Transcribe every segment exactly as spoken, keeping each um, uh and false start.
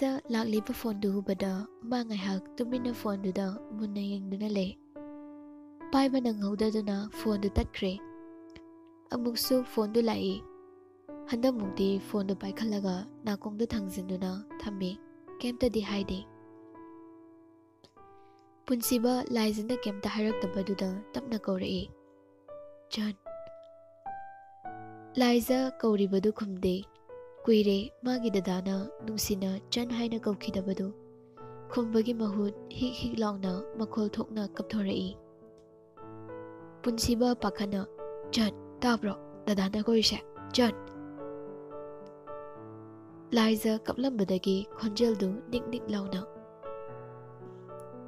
ꯂꯥꯛꯂꯤꯕ ꯐꯣꯟꯗꯨ ꯎꯕꯗ ꯃꯥ ꯉꯥꯏꯍꯥꯛ ꯇꯨꯃꯤꯟꯅ ꯐꯣꯟꯗꯨꯗ ꯃꯨꯟꯅ ꯌꯦꯡꯗꯨꯅ ꯂꯩ꯫ ꯄꯥꯏꯕ ꯅꯪꯍꯧꯗꯗꯨꯅ ꯐꯣꯟꯗꯨ ꯇꯠꯈ꯭ꯔꯦ꯫ ꯑꯃꯨꯛꯁꯨ ꯐꯣꯟꯗꯨ ꯂꯥꯛꯏ꯫ ꯍꯟꯗꯛꯃꯨꯛꯇꯤ ꯐꯣꯟꯗꯨ ꯄꯥꯏꯈꯠꯂꯒ ꯅꯥꯀꯣꯡꯗ ꯊꯥꯡꯖꯤꯟꯗꯨꯅ ꯊꯝꯃꯤ꯫ ꯀꯩꯝꯇꯗꯤ ꯍꯥꯏꯗꯦ꯫ ꯄꯨꯟꯁꯤꯕ ꯂꯥꯏꯖꯅ ꯀꯩꯝꯇ ꯍꯥꯏꯔꯛꯇꯕꯗꯨꯗ ꯇꯞꯅ ꯀꯧꯔꯛꯏ, "ꯆꯟ꯫" ꯂꯥꯏꯖ ꯀꯧꯔꯤꯕꯗꯨ ꯈꯨꯝꯗꯦ꯫ ꯀꯨꯏꯔꯦ ꯃꯥꯒꯤ ꯗꯗꯥꯅ ꯅꯨꯡꯁꯤꯅ "ꯆꯟ" ꯍꯥꯏꯅ ꯀꯧꯈꯤꯗꯕꯗꯨ꯫ ꯈꯨꯝꯕꯒꯤ ꯃꯍꯨꯠ ꯍꯤꯛ ꯍꯤꯛ ꯂꯥꯎꯅ ꯃꯈꯣꯜ ꯊꯣꯛꯅ ꯀꯞꯊꯣꯔꯛꯏ꯫ ꯄꯨꯟꯁꯤꯕ ꯄꯥꯈꯠꯅ, "ꯆꯟ, ꯇꯥꯕ꯭ꯔꯣ? ꯗꯗꯥꯅ ꯀꯧꯔꯤꯁꯦ, ꯆꯟ!" ꯂꯥꯏꯖ ꯀꯞꯂꯝꯕꯗꯒꯤ ꯈꯣꯟꯖꯦꯜꯗꯨ ꯅꯤꯛ ꯅꯤꯛ ꯂꯥꯎꯅ,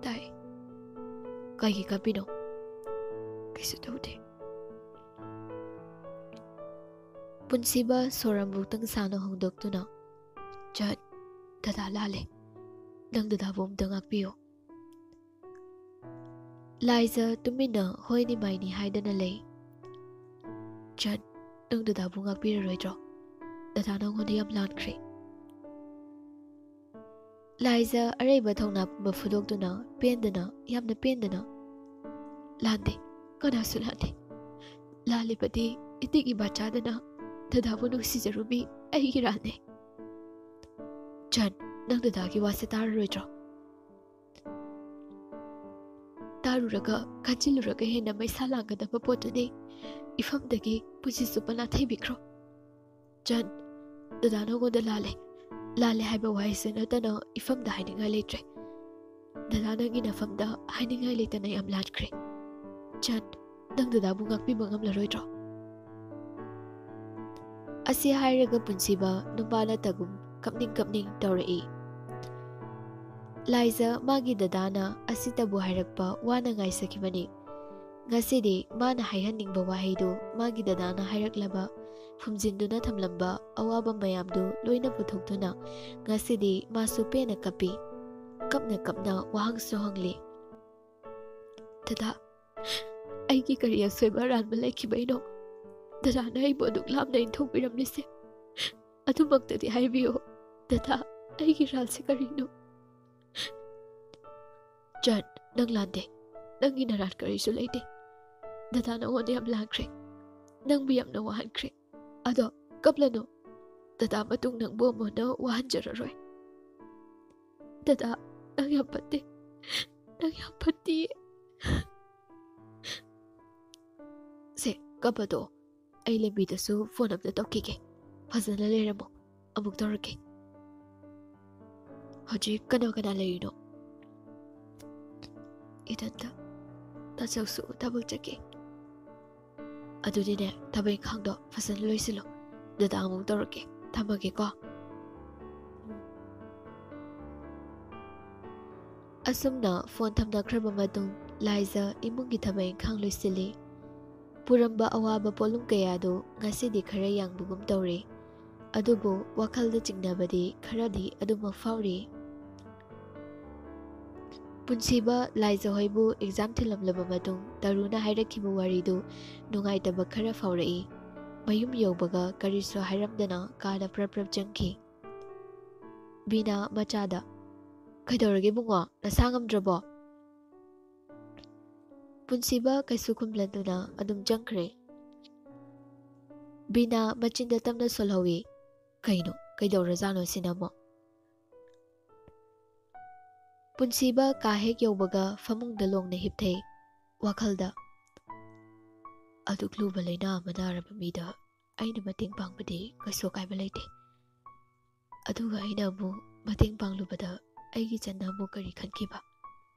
"ꯇꯥꯏ꯫ ꯀꯩꯒꯤ ꯀꯞꯄꯤꯅꯣ?" "ꯀꯩꯁꯨ ꯇꯧꯗꯦ꯫" ꯄꯨꯟꯁꯤꯕ ꯁꯣꯔ ꯑꯃꯨꯛꯇꯪ ꯁꯥꯡꯅ ꯍꯣꯡꯗꯣꯛꯇꯨꯅ, "ꯆꯟ, ꯗꯗꯥ ꯂꯥꯜꯂꯦ꯫ ꯅꯪ ꯗꯗꯥꯕꯨ ꯑꯝꯇ ꯉꯥꯛꯄꯤꯌꯨ꯫" ꯂꯥꯏꯖ ꯇꯨꯃꯤꯟꯅ ꯍꯣꯏꯅꯤ ꯃꯥꯏꯅꯤ ꯍꯥꯏꯗꯅ ꯂꯩ꯫ "ꯆꯟ, ꯅꯪ ꯗꯗꯥꯕꯨ ꯉꯥꯛꯄꯤꯔꯔꯣꯏꯗ꯭ꯔꯣ? ꯗꯗꯥ ꯅꯪꯉꯣꯟꯗ ꯌꯥꯝ ꯂꯥꯟꯈ꯭ꯔꯦ꯫" ꯂꯥꯏꯖ ꯑꯔꯩꯕ ꯊꯧꯅꯥ ꯄꯨꯝꯕ ꯐꯨꯗꯣꯛꯇꯨꯅ ꯄꯦꯟꯗꯅ, ꯌꯥꯝꯅ ꯄꯦꯟꯗꯅ, "ꯂꯥꯟꯗꯦ, ꯀꯅꯥꯁꯨ ꯂꯥꯟꯗꯦ꯫ ꯂꯥꯜꯂꯤꯕꯗꯤ ꯏꯇꯤꯛ ꯏꯕꯥ ꯆꯥꯗꯅ ꯗꯗꯥꯕꯨ ꯅꯨꯡꯁꯤꯖꯔꯨꯕꯤ ꯑꯩꯒꯤ ꯏꯔꯥꯜꯅꯦ꯫" "ꯆꯟ, ꯅꯪ ꯗꯗꯥꯒꯤ ꯋꯥꯁꯦ ꯇꯥꯔꯔꯣꯏꯗ꯭ꯔꯣ? ꯇꯥꯔꯨꯔꯒ, ꯈꯟꯖꯤꯜꯂꯨꯔꯒ ꯍꯦꯟꯅ ꯃꯩꯁꯥ ꯂꯥꯡꯒꯗꯕ ꯄꯣꯠꯇꯨꯅꯤ ꯏꯐꯝꯗꯒꯤ ꯄꯨꯟꯁꯤ ꯆꯨꯞꯄ ꯅꯥꯊꯩꯕꯤꯈ꯭ꯔꯣ꯫ ꯆꯟ, ꯗꯗꯥ ꯅꯉꯣꯟꯗ ꯂꯥꯜꯂꯦ꯫ ꯂꯥꯜꯂꯦ ꯍꯥꯏꯕ ꯋꯥꯍꯩꯁꯦ ꯅꯠꯇꯅ ꯏꯐꯝꯗ ꯍꯥꯏꯅꯤꯡꯉꯥꯏ ꯂꯩꯇ꯭ꯔꯦ꯫ ꯗꯗꯥ ꯅꯪꯒꯤ ꯅꯐꯝꯗ ꯍꯥꯏꯅꯤꯡꯉꯥꯏ ꯂꯩꯇꯅ ꯌꯥꯝ ꯂꯥꯟꯈ꯭ꯔꯦ꯫ ꯆꯟ, ꯅꯪ ꯗꯗꯥꯕꯨ ꯉꯥꯛꯄꯤꯕ ꯉꯝꯂꯔꯣꯏꯗ꯭ꯔꯣ?" ꯑꯁꯤ ꯍꯥꯏꯔꯒ ꯄꯨꯟꯁꯤꯕ ꯅꯨꯄꯥ ꯅꯠꯇꯒꯨꯝ ꯀꯞꯅꯤꯡ ꯀꯞꯅꯤꯡ ꯇꯧꯔꯛꯏ꯫ ꯂꯥꯏꯖ ꯃꯥꯒꯤ ꯗꯗꯥꯅ ꯑꯁꯤꯇꯕꯨ ꯍꯥꯏꯔꯛꯄ ꯋꯥꯅ ꯉꯥꯏꯖꯈꯤꯕꯅꯤ꯫ ꯉꯁꯤꯗꯤ ꯃꯥꯅ ꯍꯥꯏꯍꯟꯅꯤꯡꯕ ꯋꯥꯍꯩꯗꯨ ꯃꯥꯒꯤ ꯗꯗꯥꯅ ꯍꯥꯏꯔꯛꯂꯕ, ꯐꯨꯝꯖꯤꯟꯗꯨꯅ ꯊꯝꯂꯝꯕ ꯑꯋꯥꯕ ꯃꯌꯥꯝꯗꯨ ꯂꯣꯏꯅ ꯄꯨꯊꯣꯛꯇꯨꯅ ꯉꯁꯤꯗꯤ ꯃꯥꯁꯨ ꯄꯦꯟꯅ ꯀꯞꯄꯤ꯫ ꯀꯞꯅ ꯀꯞꯅ ꯋꯥꯍꯪꯁꯨ ꯍꯪꯂꯤ, "ꯗꯗꯥ, ꯑꯩꯒꯤ ꯀꯔꯤ ꯑꯁꯣꯏꯕ ꯑꯔꯥꯟꯕ ꯂꯩꯈꯤꯕꯩꯅꯣ ꯗꯗꯥꯅ ꯑꯩꯕꯨ ꯑꯗꯨꯛ ꯂꯥꯞꯅ ꯏꯟꯊꯣꯛꯄꯤꯔꯝꯂꯤꯁꯦ? ꯑꯗꯨꯃꯛꯇꯗꯤ ꯍꯥꯏꯕꯤꯌꯨ ꯗꯗꯥ, ꯑꯩꯒꯤ ꯏꯔꯥꯜꯁꯦ ꯀꯔꯤꯅꯣ? ꯆꯟ, ꯅꯪ ꯂꯥꯟꯗꯦ꯫ ꯅꯪꯒꯤ ꯅꯔꯥꯜ ꯀꯔꯤꯁꯨ ꯂꯩꯇꯦ꯫ ꯗꯗꯥ ꯅꯉꯣꯟꯗ ꯌꯥꯝ ꯂꯥꯟꯈ꯭ꯔꯦ꯫ ꯅꯪꯕꯨ ꯌꯥꯝꯅ ꯋꯥꯍꯟꯈ꯭ꯔꯦ꯫ ꯑꯗꯣ ꯀꯞꯂꯅꯨ꯫ ꯗꯗꯥ ꯃꯇꯨꯡ ꯅꯪꯕꯨ ꯑꯃꯨꯛ ꯍꯟꯅ ꯋꯥꯍꯟꯖꯔꯔꯣꯏ꯫ ꯗꯗꯥ, ꯅꯪ ꯌꯥꯝ ꯐꯠꯇꯦ꯫ ꯅꯪ ꯌꯥꯝ ꯐꯠꯇꯤꯌꯦ꯫ ꯁꯦ, ꯀꯞꯄꯗꯣ꯫ ꯑꯩ ꯂꯝꯕꯤꯗꯁꯨ ꯐꯣꯟ ꯑꯝꯇ ꯇꯧꯈꯤꯒꯦ꯫ ꯐꯖꯅ ꯂꯩꯔꯝꯃꯣ꯫ ꯑꯃꯨꯛ ꯇꯧꯔꯛꯀꯦ꯫ ꯍꯧꯖꯤꯛ ꯀꯅꯥ ꯀꯅꯥ ꯂꯩꯔꯤꯅꯣ? ꯏꯊꯟꯇ꯫ ꯇꯥꯆꯧꯁꯨ ꯊꯕꯛ ꯆꯠꯈꯤ꯫ ꯑꯗꯨꯗꯤꯅꯦ, ꯊꯕꯛ ꯏꯪꯈꯥꯡꯗꯣ ꯐꯖꯅ ꯂꯣꯏꯁꯤꯜꯂꯣ꯫ ꯗꯗꯥ ꯑꯃꯨꯛ ꯇꯧꯔꯛꯀꯦ꯫ ꯊꯝꯃꯒꯦꯀꯣ꯫ ꯑꯁꯨꯝꯅ ꯐꯣꯟ ꯊꯝꯅꯈ꯭ꯔꯕ ꯃꯇꯨꯡ, ꯂꯥꯏꯖ ꯏꯃꯨꯡꯒꯤ ꯊꯕꯛ ꯏꯪꯈꯥꯡ ꯂꯣꯏꯁꯤꯜꯂꯤ꯫ ꯄꯨꯔꯝꯕ ꯑꯋꯥꯕ ꯄꯣꯠꯂꯨꯝ ꯀꯌꯥꯗꯨ ꯉꯁꯤꯗꯤ ꯈꯔ ꯌꯥꯡꯕꯒꯨꯝ ꯇꯧꯔꯦ꯫ ꯑꯗꯨꯕꯨ ꯋꯥꯈꯜꯗ ꯆꯤꯡꯅꯕꯗꯤ ꯈꯔꯗꯤ ꯑꯗꯨꯃꯛ ꯐꯥꯎꯔꯤ꯫ ꯄꯨꯟꯁꯤꯕ ꯂꯥꯏꯖ ꯍꯣꯏꯕꯨ ꯑꯦꯛꯖꯥꯝ ꯊꯤꯜꯂꯝꯂꯕ ꯃꯇꯨꯡ, ꯇꯔꯨꯅ ꯍꯥꯏꯔꯛꯈꯤꯕ ꯋꯥꯔꯤꯗꯨ ꯅꯨꯡꯉꯥꯏꯇꯕ ꯈꯔ ꯐꯥꯎꯔꯛꯏ꯫ ꯃꯌꯨꯝ ꯌꯧꯕꯒ ꯀꯔꯤꯁꯨ ꯍꯥꯏꯔꯝꯗꯅ ꯀꯥꯗ ꯄ꯭ꯔꯞ ꯄ꯭ꯔꯞ ꯆꯪꯈꯤ꯫ ꯕꯤꯅꯥ ꯃꯆꯥꯗ, "ꯀꯩꯗꯧꯔꯒꯦ ꯏꯕꯨꯡꯉꯣ? ꯅꯁꯥ ꯉꯝꯗ꯭ꯔꯕꯣ?" ꯄꯨꯟꯁꯤꯕ ꯀꯩꯁꯨ ꯈꯨꯝꯂꯗꯨꯅ ꯑꯗꯨꯝ ꯆꯪꯈ꯭ꯔꯦ꯫ ꯕꯤꯅꯥ ꯃꯆꯤꯟꯗ ꯇꯞꯅ ꯁꯣꯜꯍꯧꯏ꯫ ꯀꯩꯅꯣ? ꯀꯩꯗꯧꯔꯖꯥꯠꯅꯣ ꯁꯤꯅ ꯑꯃꯨꯛ? ꯄꯨꯟꯁꯤꯕ ꯀꯥ ꯍꯦꯛ ꯌꯧꯕꯒ ꯐꯃꯨꯡꯗ ꯂꯣꯡꯅ ꯍꯤꯞꯊꯩ꯫ ꯋꯥꯈꯜꯗ, "ꯑꯗꯨꯛ ꯂꯨꯕ ꯂꯩꯅꯥ ꯑꯃ ꯅꯥꯔꯕ ꯃꯤꯗ ꯑꯩꯅ ꯃꯇꯦꯡ ꯄꯥꯡꯕꯗꯤ ꯀꯩꯁꯨ ꯑꯀꯥꯏꯕ ꯂꯩꯇꯦ꯫ ꯑꯗꯨꯒ ꯑꯩꯅ ꯑꯃꯨꯛ ꯃꯇꯦꯡ ꯄꯥꯡꯂꯨꯕꯗ ꯑꯩꯒꯤ ꯆꯟꯅ ꯑꯃꯨꯛ ꯀꯔꯤ ꯈꯟꯈꯤꯕ?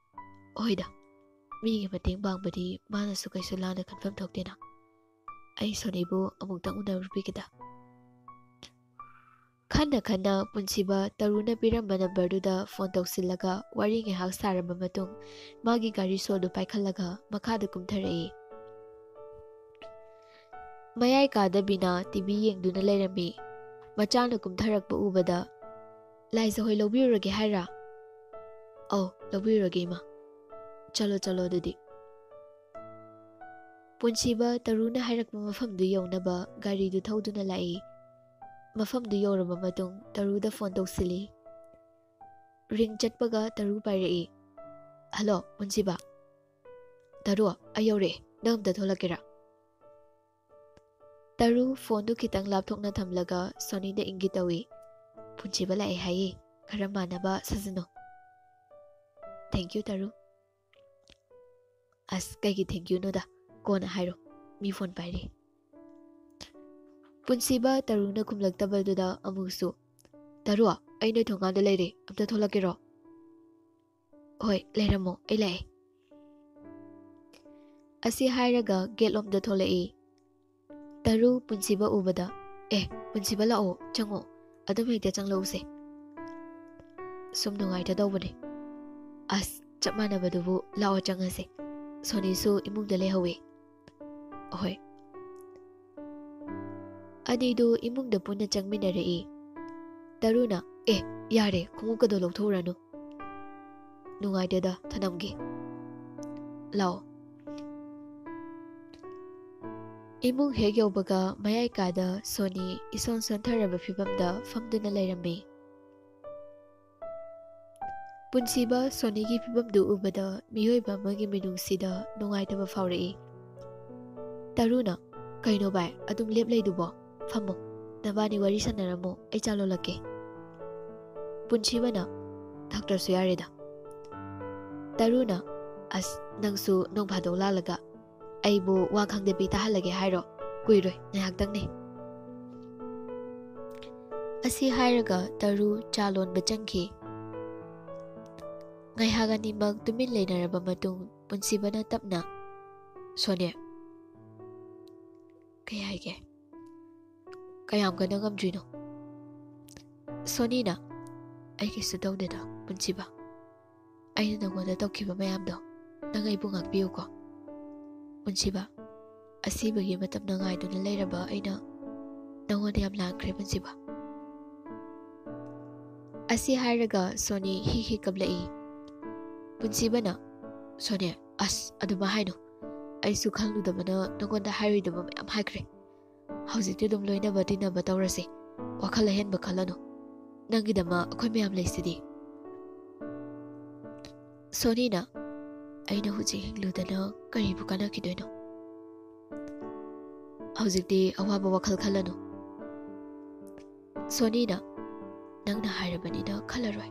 ꯍꯣꯏꯗ, ꯃꯤꯒꯤ ꯃꯇꯦꯡ ꯄꯥꯡꯕꯗꯤ ꯃꯥꯅꯁꯨ ꯀꯩꯁꯨ ꯂꯥꯟꯅ ꯈꯟꯐꯝ ꯊꯣꯛꯇꯦꯅ꯫ ꯑꯩ ꯁꯣꯅꯤꯕꯨ ꯑꯃꯨꯛꯇꯪ ꯎꯅꯔꯨꯕꯤꯒꯦꯗ꯫" ꯈꯟꯅ ꯈꯟꯅ ꯄꯨꯟꯁꯤꯕ ꯇꯔꯨꯅ ꯄꯤꯔꯝꯕ ꯅꯝꯕꯔꯗꯨꯗ ꯐꯣꯟ ꯇꯧꯁꯤꯜꯂꯒ ꯋꯥꯔꯤ ꯉꯥꯏꯍꯥꯛ ꯁꯥꯔꯕ ꯃꯇꯨꯡ, ꯃꯥꯒꯤ ꯒꯥꯔꯤ ꯁꯣꯗꯨ ꯄꯥꯏꯈꯠꯂꯒ ꯃꯈꯥꯗ ꯀꯨꯝꯊꯔꯛꯏ꯫ ꯃꯌꯥꯏ ꯀꯥꯗ ꯕꯤꯅꯥ ꯇꯤꯚꯤ ꯌꯦꯡꯗꯨꯅ ꯂꯩꯔꯝꯃꯤ꯫ ꯃꯆꯥꯅ ꯀꯨꯝꯊꯔꯛꯄ ꯎꯕꯗ, "ꯂꯥꯏꯖ ꯍꯣꯏ ꯂꯧꯕꯤꯔꯨꯔꯒꯦ ꯍꯥꯏꯔꯥ?" "ꯑꯧ, ꯂꯧꯕꯤꯔꯨꯔꯒꯦ, ꯏꯃꯥ꯫ ꯆꯠꯂꯣ, ꯆꯠꯂꯣ ꯑꯗꯨꯗꯤ꯫" ꯄꯨꯟꯁꯤꯕ ꯇꯔꯨꯅ ꯍꯥꯏꯔꯛꯄ ꯃꯐꯝꯗꯨ ꯌꯧꯅꯕ ꯒꯥꯔꯤꯗꯨ ꯊꯧꯗꯨꯅ ꯂꯥꯛꯏ꯫ ꯃꯐꯝꯗꯨ ꯌꯧꯔꯕ ꯃꯇꯨꯡ ꯇꯔꯨꯗ ꯐꯣꯟ ꯇꯧꯁꯤꯜꯂꯤ꯫ ꯔꯤꯡ ꯆꯠꯄꯒ ꯇꯔꯨ ꯄꯥꯏꯔꯛꯏ꯫ "ꯍꯜꯂꯣ, ꯄꯨꯟꯁꯤꯕ?" "ꯇꯔꯨ, ꯑꯩ ꯌꯧꯔꯛꯑꯦ, ꯅꯪ ꯑꯝꯇ ꯊꯣꯛꯂꯛꯀꯦꯔꯥ?" ꯇꯔꯨ ꯐꯣꯟꯗꯨ ꯈꯤꯇꯪ ꯂꯥꯞꯊꯣꯛꯅ ꯊꯝꯂꯒ ꯁꯣꯅꯤꯗ ꯏꯪꯒꯤꯠ ꯇꯧꯏ꯫ "ꯄꯨꯟꯁꯤꯕ ꯂꯥꯛꯑꯦ ꯍꯥꯏꯌꯦ, ꯈꯔ ꯃꯥꯟꯅꯕ ꯁꯥꯖꯤꯟꯅꯣ꯫" "Thank you, ꯇꯔꯨ꯫" "ꯑꯁ, ꯀꯩꯒꯤ thank you ꯅꯣꯗ? ꯀꯣꯟꯅ ꯍꯥꯏꯔꯣ, ꯃꯤ ꯐꯣꯟ ꯄꯥꯏꯔꯤ꯫" ꯄꯨꯟꯁꯤꯕ ꯇꯔꯨꯅ ꯈꯨꯝꯂꯛꯇꯕꯗꯨꯗ ꯑꯃꯨꯛꯁꯨ, "ꯇꯔꯨ, ꯑꯩ ꯅꯣꯏ ꯊꯣꯡꯒꯥꯟꯗ ꯂꯩꯔꯦ, ꯑꯝꯇ ꯊꯣꯛꯂꯛꯀꯦꯔꯣ?" "ꯍꯣꯏ, ꯂꯩꯔꯝꯃꯣ, ꯑꯩ ꯂꯥꯛꯑꯦ꯫" ꯑꯁꯤ ꯍꯥꯏꯔꯒ ꯒꯦꯠ ꯂꯣꯝꯗ ꯊꯣꯛꯂꯛꯏ꯫ ꯇꯔꯨ ꯄꯨꯟꯁꯤꯕ ꯎꯕꯗ, "ꯑꯦ, ꯄꯨꯟꯁꯤꯕ ꯂꯥꯛꯑꯣ, ꯆꯪꯉꯣ, ꯑꯗꯨꯝ ꯍꯦꯛꯇ ꯆꯪꯂꯛꯎꯁꯦ꯫ ꯁꯨꯝ ꯅꯨꯡꯉꯥꯏꯇꯗꯧꯕꯅꯦ꯫" "ꯑꯁ, ꯆꯞ ꯃꯥꯟꯅꯕꯗꯨꯕꯨ, ꯂꯥꯛꯑꯣ ꯆꯪꯉꯁꯦ꯫ ꯁꯣꯅꯤꯁꯨ ꯏꯃꯨꯡꯗ ꯂꯩꯍꯧꯋꯦ꯫" "ꯍꯣꯏ꯫" ꯑꯅꯤꯗꯨ ꯏꯃꯨꯡꯗ ꯄꯨꯟꯅ ꯆꯪꯃꯤꯟꯅꯔꯛꯏ꯫ ꯇꯔꯨꯅ, "ꯑꯦ, ꯌꯥꯔꯦ, ꯈꯣꯡꯎꯞꯀꯗꯣ ꯂꯧꯊꯣꯛꯎꯔꯅꯨ꯫ ꯅꯨꯡꯉꯥꯏꯇꯦꯗ, ꯊꯅꯝꯒꯦ꯫ ꯂꯥꯛꯑꯣ꯫" ꯏꯃꯨꯡ ꯍꯦꯛ ꯌꯧꯕꯒ ꯃꯌꯥꯏ ꯀꯥꯗ ꯁꯣꯅꯤ ꯏꯁꯣꯟ ꯁꯣꯟꯊꯔꯕ ꯐꯤꯕꯝꯗ ꯐꯝꯗꯨꯅ ꯂꯩꯔꯝꯃꯤ꯫ ꯄꯨꯟꯁꯤꯕ ꯁꯣꯅꯤꯒꯤ ꯐꯤꯕꯝꯗꯨ ꯎꯕꯗ ꯃꯤꯑꯣꯏꯕ ꯑꯃꯒꯤ ꯃꯤꯅꯨꯡꯁꯤꯗ ꯅꯨꯡꯉꯥꯏꯇꯕ ꯐꯥꯎꯔꯛꯏ꯫ ꯇꯔꯨꯅ, "ꯀꯩꯅꯣ ꯚꯥꯏ, ꯑꯗꯨꯝ ꯂꯦꯞ ꯂꯩꯗꯨꯕꯣ? ꯐꯝꯃꯣ, ꯅꯕꯥꯅꯤ ꯋꯥꯔꯤ ꯁꯥꯟꯅꯔꯝꯃꯣ, ꯑꯩ ꯆꯥ ꯂꯣꯜꯂꯛꯀꯦ꯫" ꯄꯨꯟꯁꯤꯕꯅ, "ꯊꯛꯇ꯭ꯔꯁꯨ ꯌꯥꯔꯦꯗ꯫" ꯇꯔꯨꯅ, "ꯑꯁ, ꯅꯪꯁꯨ ꯅꯣꯡ ꯐꯥꯗꯣꯛ ꯂꯥꯛꯂꯒ ꯑꯩꯕꯨ ꯋꯥ ꯈꯪꯗꯕꯤ ꯇꯥꯍꯜꯂꯒꯦ ꯍꯥꯏꯔꯣ? ꯀꯨꯏꯔꯣꯏ, ꯉꯥꯏꯍꯥꯛꯇꯪꯅꯦ꯫" ꯑꯁꯤ ꯍꯥꯏꯔꯒ ꯇꯔꯨ ꯆꯥ ꯂꯣꯟꯕ ꯆꯪꯈꯤ꯫ ꯉꯥꯏꯍꯥꯛ ꯑꯅꯤꯃꯛ ꯇꯨꯃꯤꯟ ꯂꯩꯅꯔꯕ ꯃꯇꯨꯡ ꯄꯨꯟꯁꯤꯕꯅ ꯇꯞꯅ, "ꯁꯣꯅꯤ꯫" "ꯀꯩ ꯍꯥꯏꯒꯦ? ꯀꯌꯥꯝ ꯀꯟꯅ ꯉꯝꯗ꯭ꯔꯤꯅꯣ?" ꯁꯣꯅꯤꯅ, "ꯑꯩ ꯀꯩꯁꯨ ꯇꯧꯗꯦꯗ, ꯄꯨꯟꯁꯤꯕ꯫ ꯑꯩꯅ ꯅꯉꯣꯟꯗ ꯇꯧꯈꯤꯕ ꯃꯌꯥꯝꯗꯣ ꯅꯪ ꯑꯩꯕꯨ ꯉꯥꯛꯄꯤꯌꯨꯀꯣ꯫ ꯄꯨꯟꯁꯤꯕ, ꯑꯁꯤꯕꯒꯤ ꯃꯇꯝꯗ ꯉꯥꯏꯗꯨꯅ ꯂꯩꯔꯕ ꯑꯩꯅ ꯅꯉꯣꯟꯗ ꯌꯥꯝ ꯂꯥꯟꯈ꯭ꯔꯦ, ꯄꯨꯟꯁꯤꯕ꯫" ꯑꯁꯤ ꯍꯥꯏꯔꯒ ꯁꯣꯅꯤ ꯍꯤ ꯍꯤ ꯀꯞꯂꯛꯏ꯫ ꯄꯨꯟꯁꯤꯕꯅ, "ꯁꯣꯅꯤ, ꯑꯁ, ꯑꯗꯨꯃꯥꯏ ꯍꯥꯏꯅꯨ꯫ ꯑꯩꯁꯨ ꯈꯪꯂꯨꯗꯕꯅ ꯅꯉꯣꯟꯗ ꯍꯥꯏꯔꯣꯏꯗꯕ ꯃꯌꯥꯝ ꯍꯥꯏꯈ꯭ꯔꯦ꯫ ꯍꯧꯖꯤꯛꯇꯤ ꯑꯗꯨꯝ ꯂꯣꯏꯅꯕ ꯇꯤꯟꯅꯕ ꯇꯧꯔꯁꯦ꯫ ꯋꯥꯈꯜ ꯑꯍꯦꯟꯕ ꯈꯜꯂꯅꯨ꯫ ꯅꯪꯒꯤꯗꯃꯛ ꯑꯩꯈꯣꯏ ꯃꯌꯥꯝ ꯂꯩꯁꯤꯗꯤ꯫" ꯁꯣꯅꯤꯅ, "ꯑꯩꯅ ꯍꯧꯖꯤꯛ ꯍꯤꯡꯂꯨꯗꯅ ꯀꯔꯤꯕꯨ ꯀꯥꯟꯅꯈꯤꯗꯣꯏꯅꯣ? ꯍꯧꯖꯤꯛꯇꯤ ꯑꯋꯥꯕ ꯋꯥꯈꯜ ꯈꯜꯂꯅꯨ꯫" ꯁꯣꯅꯤꯅ, "ꯅꯪꯅ ꯍꯥꯏꯔꯕꯅꯤꯅ ꯈꯜꯂꯔꯣꯏ꯫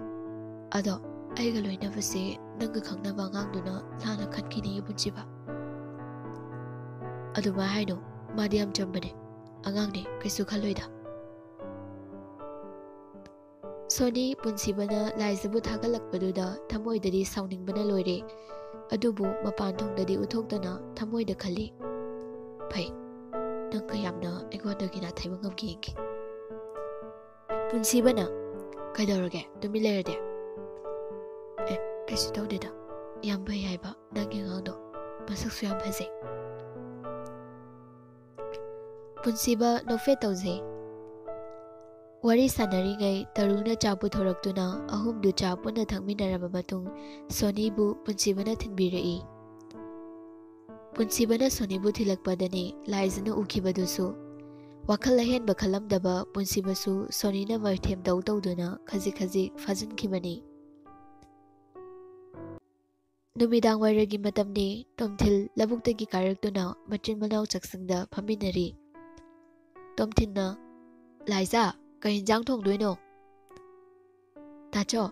ꯑꯗꯣ ꯑꯩꯒ ꯂꯣꯏꯅꯕꯁꯦ ꯅꯪꯒ ꯈꯪꯅꯕ ꯑꯉꯥꯡꯗꯨꯅ ꯂꯥꯟꯅ ꯈꯟꯈꯤꯅꯤ, ꯄꯨꯟꯁꯤꯕ꯫ ꯑꯗꯨꯃꯥꯏ ꯍꯥꯏꯅꯨ, ꯃꯥꯗꯤ ꯌꯥꯝ ꯆꯝꯕꯅꯦ, ꯑꯉꯥꯡꯅꯦ, ꯀꯩꯁꯨ ꯈꯜꯂꯣꯏꯗ꯫" ꯁꯣꯅꯤ ꯄꯨꯟꯁꯤꯕꯅ ꯂꯥꯏꯖꯕꯨ ꯊꯥꯒꯠꯂꯛꯄꯗꯨꯗ ꯊꯃꯣꯏꯗꯗꯤ ꯁꯥꯎꯅꯤꯡꯕꯅ ꯂꯣꯏꯔꯦ꯫ ꯑꯗꯨꯕꯨ ꯃꯄꯥꯟ ꯊꯣꯡꯗꯗꯤ ꯎꯠꯊꯣꯛꯇꯅ ꯊꯃꯣꯏꯗ ꯈꯜꯂꯤ, "ꯐꯩ, ꯅꯪ ꯀꯌꯥꯝꯅ ꯑꯩꯉꯣꯟꯗꯒꯤ ꯅꯥꯊꯩꯕ ꯉꯝꯒꯦ ꯌꯦꯡꯒꯦ꯫" ꯄꯨꯟꯁꯤꯕꯅ, "ꯀꯩꯗꯧꯔꯒꯦ? ꯇꯨꯃꯤꯟ ꯂꯩꯔꯗꯤ?" "ꯑꯦ, ꯀꯩꯁꯨ ꯇꯧꯗꯦꯗ꯫ ꯌꯥꯝ ꯐꯩ ꯍꯥꯏꯕ ꯅꯪꯒꯤ ꯑꯉꯥꯡꯗꯣ꯫ ꯃꯁꯛꯁꯨ ꯌꯥꯝ ꯐꯖꯩ꯫" ꯄꯨꯟꯁꯤꯕ ꯅꯣꯛꯐꯦꯠ ꯇꯧꯖꯩ꯫ ꯋꯥꯔꯤ ꯁꯥꯟꯅꯔꯤꯉꯩ ꯇꯔꯨꯅ ꯆꯥ ꯄꯨꯊꯣꯔꯛꯇꯨꯅ ꯑꯍꯨꯝꯗꯨ ꯆꯥ ꯄꯨꯟꯅ ꯊꯛꯃꯤꯟꯅꯔꯕ ꯃꯇꯨꯡ ꯁꯣꯅꯤꯕꯨ ꯄꯨꯟꯁꯤꯕꯅ ꯊꯤꯟꯕꯤꯔꯛꯏ꯫ ꯄꯨꯟꯁꯤꯕꯅ ꯁꯣꯅꯤꯕꯨ ꯊꯤꯜꯂꯛꯄꯗꯅꯤ ꯂꯥꯏꯖꯅ ꯎꯈꯤꯕꯗꯨꯁꯨ꯫ ꯋꯥꯈꯜ ꯑꯍꯦꯟꯕ ꯈꯜꯂꯝꯗꯕ ꯄꯨꯟꯁꯤꯕꯁꯨ ꯁꯣꯅꯤꯅ ꯃꯊꯦꯝ ꯇꯧ ꯇꯧꯗꯨꯅ ꯈꯖꯤꯛ ꯈꯖꯤꯛ ꯐꯥꯖꯤꯟꯈꯤꯕꯅꯤ꯫ ꯅꯨꯃꯤꯗꯥꯡ ꯋꯥꯏꯔꯒꯤ ꯃꯇꯝꯅꯤ꯫ ꯇꯣꯝꯊꯤꯜ ꯂꯧꯕꯨꯛꯇꯒꯤ ꯀꯥꯔꯛꯇꯨꯅ ꯃꯆꯤꯟ ꯃꯅꯥꯎ ꯆꯥꯛꯁꯪꯗ ꯐꯝꯃꯤꯟꯅꯔꯤ꯫ ꯇꯣꯝꯊꯤꯜꯅ, "ꯂꯥꯏꯖꯥ, ꯀꯩ ꯍꯤꯟꯖꯥꯡ ꯊꯣꯡꯗꯣꯏꯅꯣ?" "ꯇꯥꯆꯧ,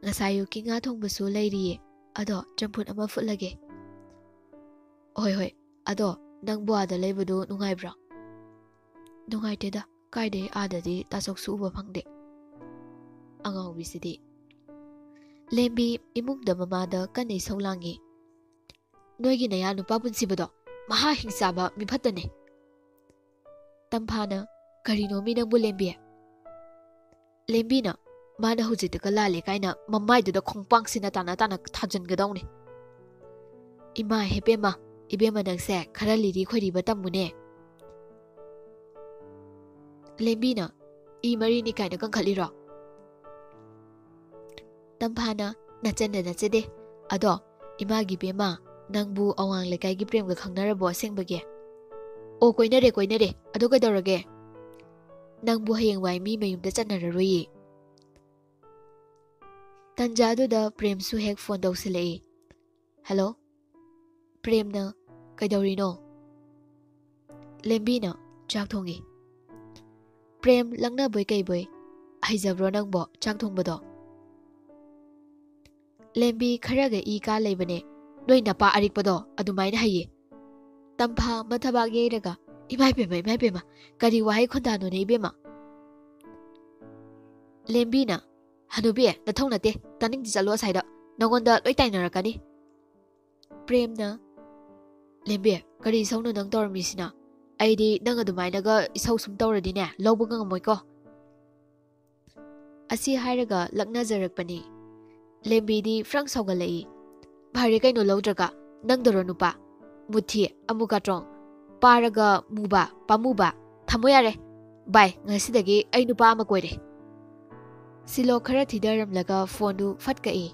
ꯉꯁꯥꯏ ꯑꯌꯨꯛꯀꯤ ꯉꯥ ꯊꯣꯡꯕꯁꯨ ꯂꯩꯔꯤꯌꯦ, ꯑꯗꯣ ꯆꯝꯐꯨꯠ ꯑꯃ ꯐꯨꯠꯂꯒꯦ꯫" "ꯍꯣꯏ, ꯍꯣꯏ꯫ ꯑꯗꯣ ꯅꯪꯕꯨ ꯑꯥꯗ ꯂꯩꯕꯗꯨ ꯅꯨꯡꯉꯥꯏꯕ꯭ꯔꯣ?" "ꯅꯨꯡꯉꯥꯏꯇꯦꯗ, ꯀꯥꯏꯗꯩ ꯑꯥꯗꯗꯤ ꯇꯥꯆꯧꯁꯨ ꯎꯕ ꯐꯪꯗꯦ꯫" ꯑꯉꯥꯎꯕꯤꯁꯤꯗꯤ꯫ ꯂꯦꯝꯕꯤ ꯏꯃꯨꯡꯗ ꯃꯃꯥꯗ ꯀꯟꯅ ꯏꯁꯧ ꯂꯥꯡꯉꯤ꯫ "ꯅꯣꯏꯒꯤ ꯅꯌꯥ ꯅꯨꯄꯥ ꯄꯨꯟꯁꯤꯕꯗꯣ ꯃꯍꯥ ꯍꯤꯡꯆꯥꯕ ꯃꯤꯐꯠꯇꯅꯦ꯫" ꯇꯝꯐꯥꯅ, "ꯀꯔꯤꯅꯣꯃꯤ ꯅꯪꯕꯨ ꯂꯦꯝꯕꯤ?" ꯂꯦꯝꯕꯤꯅ, "ꯃꯥꯅ ꯍꯧꯖꯤꯛꯇꯒ ꯂꯥꯜꯂꯦ ꯀꯥꯏꯅ ꯃꯃꯥꯏꯗꯨꯗ ꯈꯣꯡꯄꯥꯛꯁꯤꯅ ꯇꯥꯅ ꯇꯥꯅ ꯊꯥꯖꯤꯟꯒꯗꯧꯅꯦ꯫" "ꯏꯃꯥ ꯍꯦꯄꯦꯝꯃ, ꯏꯕꯦꯝꯃ ꯅꯪꯁꯦ ꯈꯔ ꯂꯤꯔꯤ ꯈꯣꯏꯔꯤꯕ ꯇꯝꯃꯨꯅꯦ꯫" ꯂꯦꯝꯕꯤꯅ, "ꯏ ꯃꯔꯤꯅꯤ ꯀꯥꯏꯅ ꯀꯟꯈꯠꯂꯤꯔꯣ?" ꯇꯝꯐꯥꯅ, "ꯅꯆꯟꯗ ꯅꯠꯆꯗꯦ꯫ ꯑꯗꯣ ꯏꯃꯥꯒꯤ ꯕꯦꯝꯃ, ꯅꯪꯕꯨ ꯑꯋꯥꯡ ꯂꯩꯀꯥꯏꯒꯤ ꯄ꯭ꯔꯦꯝꯒ ꯈꯪꯅꯔꯕꯣ ꯑꯁꯦꯡꯕꯒꯤ?" "ꯑꯣ, ꯀꯣꯏꯅꯔꯦ, ꯀꯣꯏꯅꯔꯦ꯫ ꯑꯗꯣ ꯀꯩꯗꯧꯔꯒꯦ? ꯅꯪꯕꯨ ꯍꯌꯦꯡꯋꯥꯏ ꯃꯤ ꯃꯌꯨꯝꯗ ꯆꯟꯅꯔꯔꯣꯏꯌꯦ꯫" ꯇꯟꯖꯥꯗꯨꯗ ꯄ꯭ꯔꯦꯝꯁꯨ ꯍꯦꯛ ꯐꯣꯟ ꯇꯧꯁꯤꯜꯂꯛꯏ꯫ "ꯍꯜꯂꯣ?" ꯄ꯭ꯔꯦꯝꯅ, "ꯀꯩꯗꯧꯔꯤꯅꯣ?" ꯂꯦꯝꯕꯤꯅ, "ꯆꯥꯛ ꯊꯣꯡꯉꯤ꯫" ꯄ꯭ꯔꯦꯝ, ꯂꯛꯅꯕꯣꯏ ꯀꯩꯕꯣꯏ, "ꯍꯩꯖꯕ꯭ꯔꯣ ꯅꯪꯕꯣ ꯆꯥꯛ ꯊꯣꯡꯕꯗꯣ?" ꯂꯦꯝꯕꯤ, ꯈꯔꯒ ꯏ ꯀꯥ ꯂꯩꯕꯅꯦ, "ꯅꯣꯏ ꯅꯄꯥ ꯑꯔꯤꯛꯄꯗꯣ ꯑꯗꯨꯃꯥꯏꯅ ꯍꯩꯌꯦ꯫" ꯇꯝꯐꯥ, ꯃꯊꯕꯥꯛ ꯌꯩꯔꯒ, "ꯏꯃꯥꯏ ꯄꯦꯝꯃ, ꯏꯃꯥꯏ ꯄꯦꯝꯃ, ꯀꯔꯤ ꯋꯥꯍꯩ ꯈꯣꯟꯗꯥꯅꯣꯅꯦ ꯏꯕꯦꯝꯃ?" ꯂꯦꯝꯕꯤꯅ, "ꯍꯅꯨꯕꯤ, ꯅꯊꯧ ꯅꯠꯇꯦ, ꯇꯥꯅꯤꯡꯗꯦ, ꯆꯠꯂꯣ ꯑꯁ꯭ꯋꯥꯏꯗ, ꯅꯉꯣꯟꯗ ꯂꯣꯏ ꯇꯥꯏꯅꯔꯛꯀꯅꯤ꯫" ꯄ꯭ꯔꯦꯝꯅ, "ꯂꯦꯝꯕꯤ, ꯀꯔꯤ ꯏꯁꯧꯅꯣ ꯅꯪ ꯇꯧꯔꯝꯃꯤꯁꯤꯅ? ꯑꯩꯗꯤ ꯅꯪ ꯑꯗꯨꯃꯥꯏꯅꯒ ꯏꯁꯧ ꯁꯨꯝ ꯇꯧꯔꯗꯤꯅꯦ, ꯂꯧꯕꯒ ꯉꯝꯃꯣꯏꯀꯣ꯫" ꯑꯁꯤ ꯍꯥꯏꯔꯒ ꯂꯛꯅꯖꯔꯛꯄꯅꯤ꯫ ꯂꯦꯝꯕꯤꯗꯤ ꯐ꯭ꯔꯪ ꯁꯥꯎꯒꯠꯂꯛꯏ꯫ "ꯐꯔꯦ ꯀꯩꯅꯣ ꯂꯧꯗ꯭ꯔꯒ, ꯅꯪꯗꯔꯣ ꯅꯨꯄꯥ? ꯃꯨꯊꯤ, ꯑꯃꯨ ꯀꯥꯇ꯭ꯔꯣꯡ, ꯄꯥꯔꯒ ꯃꯨꯕ, ꯄꯥꯃꯨꯕ, ꯊꯝꯃꯣ ꯌꯥꯔꯦ꯫ ꯕꯥꯏ, ꯉꯁꯤꯗꯒꯤ ꯑꯩ ꯅꯨꯄꯥ ꯑꯃ ꯀꯣꯏꯔꯦ꯫" ꯁꯤꯂꯣꯛ ꯈꯔ ꯊꯤꯗꯔꯝꯂꯒ ꯐꯣꯟꯗꯨ ꯐꯠ ꯀꯛꯏ꯫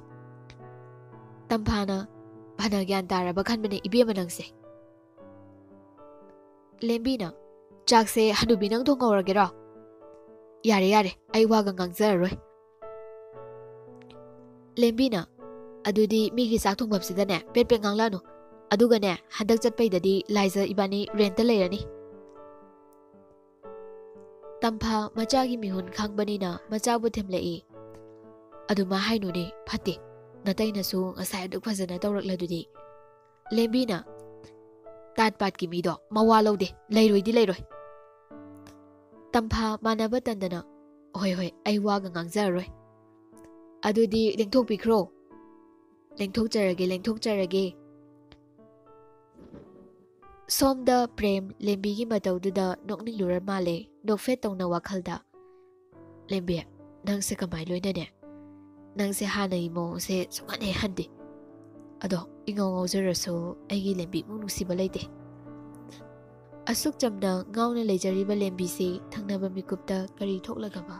ꯇꯝꯐꯥꯅ, "ꯐꯅ ꯒ꯭ꯌꯥꯟ ꯇꯥꯔꯕ ꯈꯟꯕꯅꯦ ꯏꯕꯦꯝꯃ ꯅꯪꯁꯦ꯫" ꯂꯦꯝꯕꯤꯅ, "ꯆꯥꯛꯁꯦ ꯍꯅꯨꯕꯤ ꯅꯪ ꯊꯣꯡꯍꯧꯔꯒꯦꯔꯣ?" "ꯌꯥꯔꯦ, ꯌꯥꯔꯦ, ꯑꯩ ꯋꯥꯒ ꯉꯥꯡꯖꯔꯔꯣꯏ꯫" ꯂꯦꯝꯕꯤꯅ, "ꯑꯗꯨꯗꯤ ꯃꯤꯒꯤ ꯆꯥꯛ ꯊꯣꯡꯐꯝꯁꯤꯗꯅꯦ ꯄꯦꯠ ꯄꯦꯠ ꯉꯥꯡꯂꯛꯑꯅꯨ꯫ ꯑꯗꯨꯒꯅꯦ, ꯍꯟꯗꯛ ꯆꯠꯄꯩꯗꯗꯤ ꯂꯥꯏꯖ ꯏꯕꯥꯅꯤ ꯔꯦꯟꯇ ꯂꯩꯔꯅꯤ꯫" ꯇꯝꯐꯥ ꯃꯆꯥꯒꯤ ꯃꯤꯍꯨꯟ ꯈꯪꯕꯅꯤꯅ ꯃꯆꯥꯕꯨ ꯊꯦꯝꯂꯛꯏ꯫ "ꯑꯗꯨꯃꯥꯏ ꯍꯥꯏꯅꯨꯅꯦ, ꯐꯠꯇꯦ꯫ ꯅꯇꯩꯅꯁꯨ ꯉꯁꯥꯏ ꯑꯗꯨꯛ ꯐꯖꯅ ꯇꯧꯔꯛꯂꯗꯨꯗꯤ꯫" ꯂꯦꯝꯕꯤꯅ, "ꯇꯥꯠ ꯄꯥꯠꯀꯤ ꯃꯤꯗꯣ ꯃꯋꯥ ꯂꯧꯗꯦ, ꯂꯩꯔꯣꯏꯗꯤ ꯂꯩꯔꯣꯏ꯫" ꯇꯝꯐꯥ ꯃꯥꯟꯅꯕ ꯇꯟꯗꯅ, "ꯍꯣꯏ, ꯍꯣꯏ, ꯑꯩ ꯋꯥꯒ ꯉꯥꯡꯖꯔꯔꯣꯏ꯫ ꯑꯗꯨꯗꯤ ꯂꯦꯡꯊꯣꯛꯄꯤꯈ꯭ꯔꯣ꯫" "ꯂꯦꯡꯊꯣꯛꯆꯔꯒꯦ, ꯂꯦꯡꯊꯣꯛꯆꯔꯒꯦ꯫" ꯁꯣꯝꯗ ꯄ꯭ꯔꯦꯝ ꯂꯦꯝꯕꯤꯒꯤ ꯃꯇꯧꯗꯨꯗ ꯅꯣꯛꯅꯤꯡꯂꯨꯔ ꯃꯥꯜꯂꯦ, ꯅꯣꯛꯐꯦꯠ ꯇꯧꯅ ꯋꯥꯈꯜꯗ꯫ "ꯂꯦꯝꯕꯤ, ꯅꯪꯁꯦ ꯀꯃꯥꯏ ꯂꯣꯏꯅꯅꯦ? ꯅꯪꯁꯦ ꯍꯥꯟꯅꯒꯤ ꯃꯑꯣꯡꯁꯦ ꯁꯨꯡꯍꯟ ꯍꯦꯛ ꯍꯟꯗꯦ꯫ ꯑꯗꯣ ꯏꯉꯥꯎ ꯉꯥꯎꯖꯔꯁꯨ ꯑꯩꯒꯤ ꯂꯦꯝꯕꯤꯃꯨꯛ ꯅꯨꯡꯁꯤꯕ ꯂꯩꯇꯦ꯫" ꯑꯁꯨꯛ ꯆꯝꯅ ꯉꯥꯎꯅ ꯂꯩꯖꯔꯤꯕ ꯂꯦꯝꯕꯤꯁꯤ ꯊꯪꯅꯕ ꯃꯤꯀꯨꯞꯇ ꯀꯔꯤ ꯊꯣꯛꯂꯒꯕ